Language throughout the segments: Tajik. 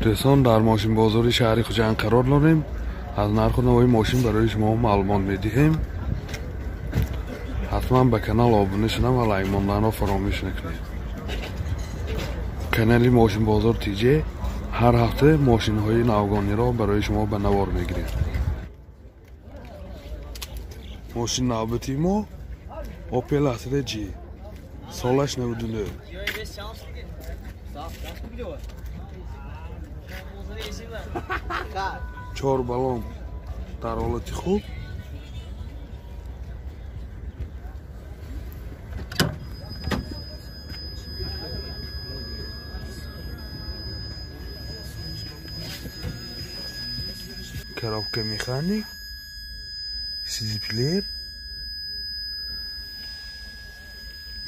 Дӯстон, дар мошинбозори шаҳри Хуҷанд қарор дорем. Аз нарху навои мошин барои шумо маълумот медиҳем. Ҳатман ба канал обуна шуда ва лайк монданро фаромӯш накунед. Канали Мошинбозор ТЖ ҳар ҳафта мошинҳои навгониро барои шумо ба навор мегирем. Мошин навбати мо Opel Astra G, солаш 99. Чор баллон дар ҳолати хуб. Коробка механик, CD плеер,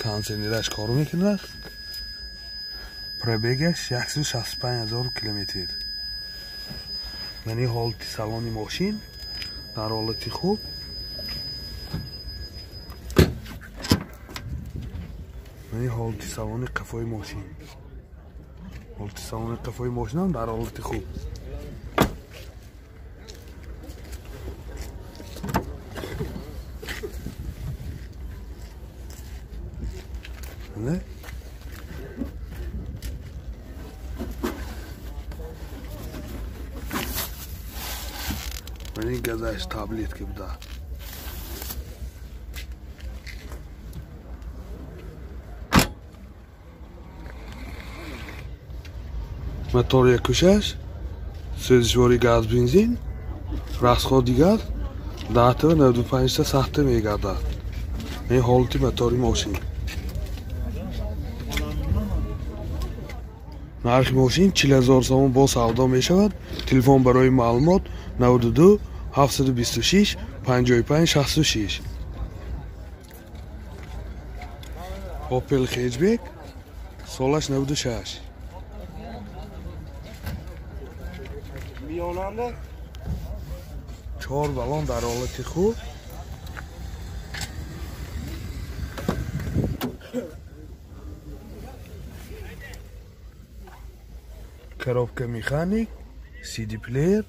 кондиционераш кор мекунад. Пробегаш 165 000 километр. Мани ҳолати салони мошин дар ҳолати хуб. Мани ҳолати салони қафои мошин. Ҳолати салони қафои мошинам дар ҳолати хуб. Не? Мани газаш таблетка буда. Мотор 1.6, сӯзишвори газ бензин, расходи газ 10.95 сахта мегардад. Ин ҳолати мотори мошин. Нархи мошин 40 000 сомон бо савдо мешавад. Телефон барои маълумот 92 726 55 66. Opel Hatchback, солаш 96. Чор баллон дар ҳолати хуб. Коробка механик, CD плеер,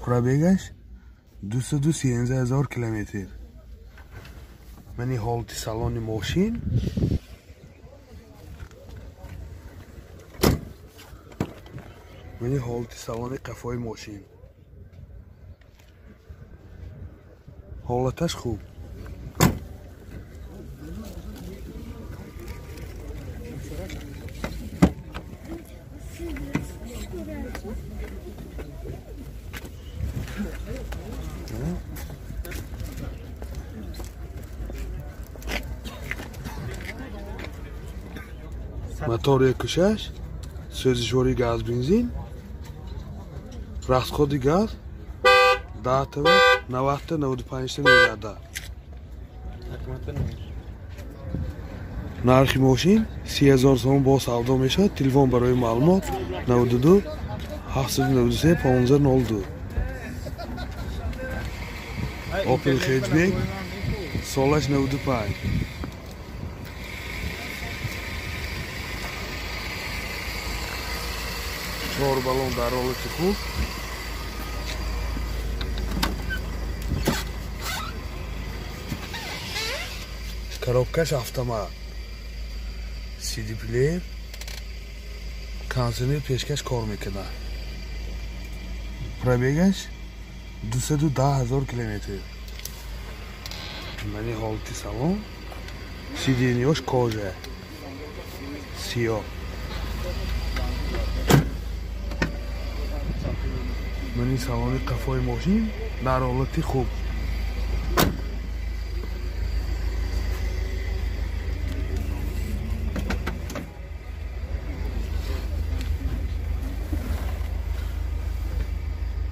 пробегаш 213 000 километр. Мани ҳолати салони мошин. Мани ҳолати салони қафои мошин. Ҳолаташ хуб. Мотор 1.6, сӯзишвори газ бензин, расходи газ 10.90 95 мегардад. Нархи мошин 30 000 сомон бо савдо мешавад. Телефон барои маълумот 92 793 1502. Opel Hatchback, солаш 95. Чор баллон дар ҳолати хуб. Коробкаш автомат, CD плеер, кондиционер пешкаш кор мекунад. Пробегаш 210 000 километр. Мани ҳолати салон, сиденьяш кожа, сиёҳ. Мани салони қафои мошин дар ҳолати хуб.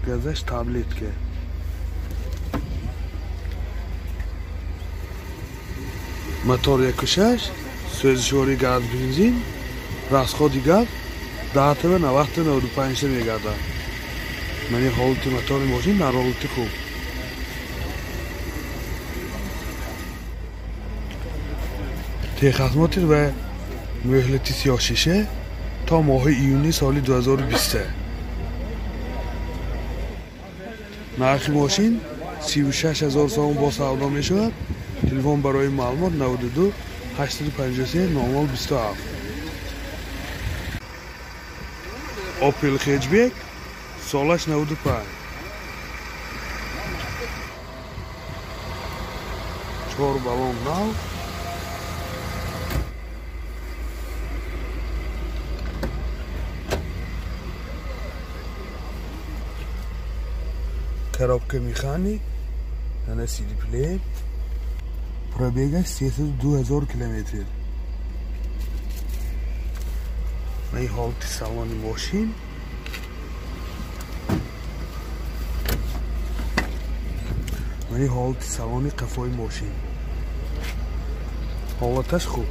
Газаш таблетка. Мотор 1.6, сӯзишвори газ бензин, расходи газ 10.90 95 мегардад. Мани ҳолати мотори мошин дар ҳолати хуб. Техосмотр ва мӯҳлати сиёҳшиша. то моҳи июни соли 2023. Нархи мошин 36 ҳазор сомон бо савдо мешавад. Телефон барои маълумот 92 853 0027. Opel Hatchback солаш 95. 4 баллон нав. Коробка механик, ана CD плеер. Пробегаш 302 ҳазор километр. Ин ҳолати салони мошин. Ин ҳолати салони қафои мошин. Ҳолаташ хуб.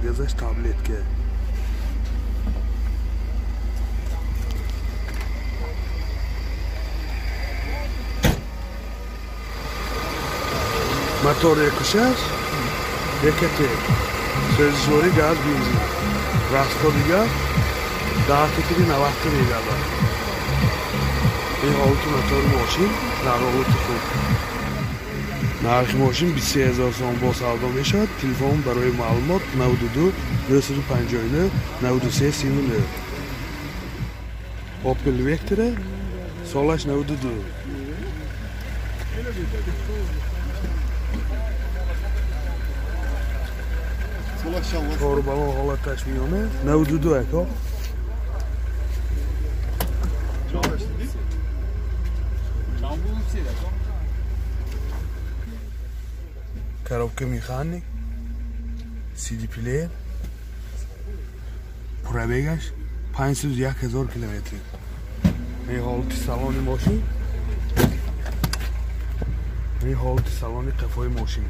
Газаш таблетка. Мотор 1.6 ЕКТ. Сӯзишворӣ газ бензин. Расходи газ 10,90 мегардад. Ин ҳолати мотори мошин дар ҳолати хуб. Нархи мошин 23 ҳазор сомон бо савдо мешавад. Телефон барои маълумот 92 959 93 39. Opel Vectra солаш 92. Чор баллон ҳолаташ миёна 92 ака. Коробка механик, CD плеер, пробегаш 501 ҳазор километр. Ин ҳолати салони мошин. Ин ҳолати салони қафои мошин.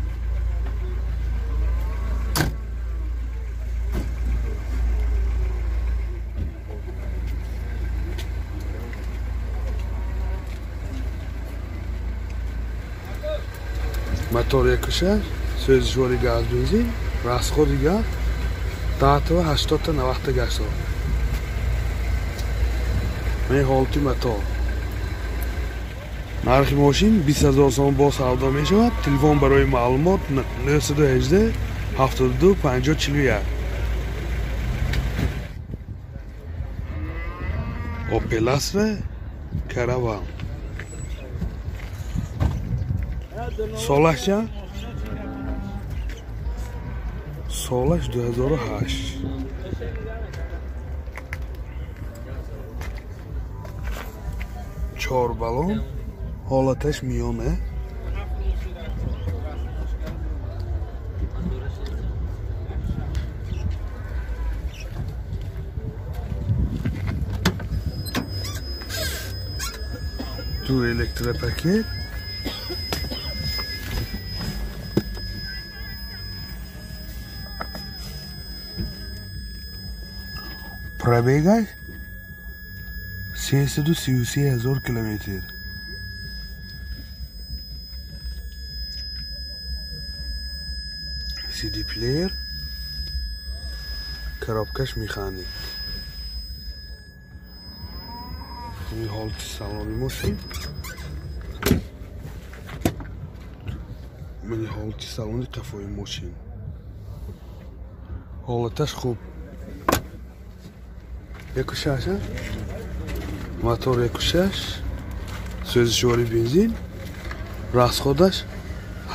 Мотор 1.6, сӯзишворӣ газ бензин, расходи газ 10,80 гашт. Ин ҳолати мотор. Нархи мошин 20 ҳазор сомон бо савдо мешавад. Телефон барои маълумот 918 72 50 41. Opel Astra Caravan. Солаш чанд? Солаш 2008. Чор баллон, ҳолаташ миёна. Ду электропакет. Пробегаш 333 ҳазор километр. CD плеер, коробкаш механик. Ин ҳолати салони мошин. Ин ҳолати салони қафои мошин. Ҳолаташ хуб. 1.6, мотор 1.6, сӯзишворӣ бензин, расходаш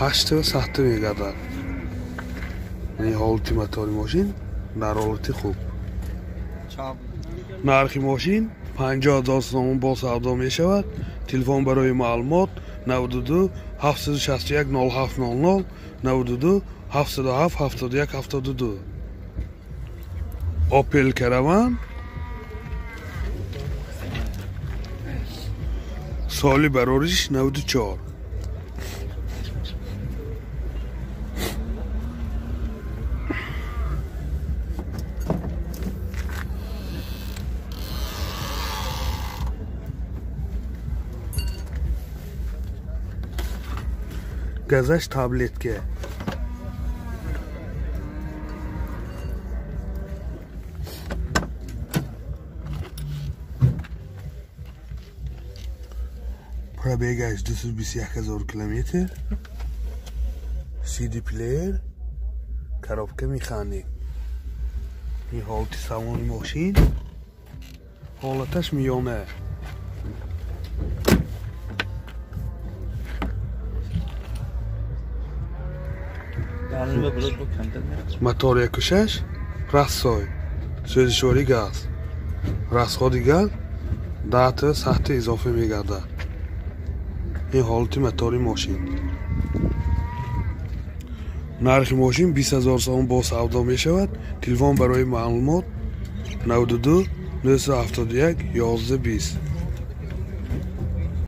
8,7 мегардад. Ин ҳолати мотори мошин дар ҳолати хуб. Нархи мошин 50 ҳазор сомон бо савдо мешавад. Телефон барои маълумот 92 761 0700 92 707 71 72. Opel Caravan соли барориш 94. Газаш таблетка. Пробегаш 221 ҳазор километр. CD плеер, коробка механик. Ин ҳолати салони мошин, ҳолаташ миёна. Мотор 1.6 рассой, сӯзишворӣ газ, расходи газ 10 сахти изофа мегардад. Ин ҳолати мотори мошин. Нархи мошин 20 ҳазор сомон бо савдо мешавад. Телефон барои маълумот 92 971 11 20.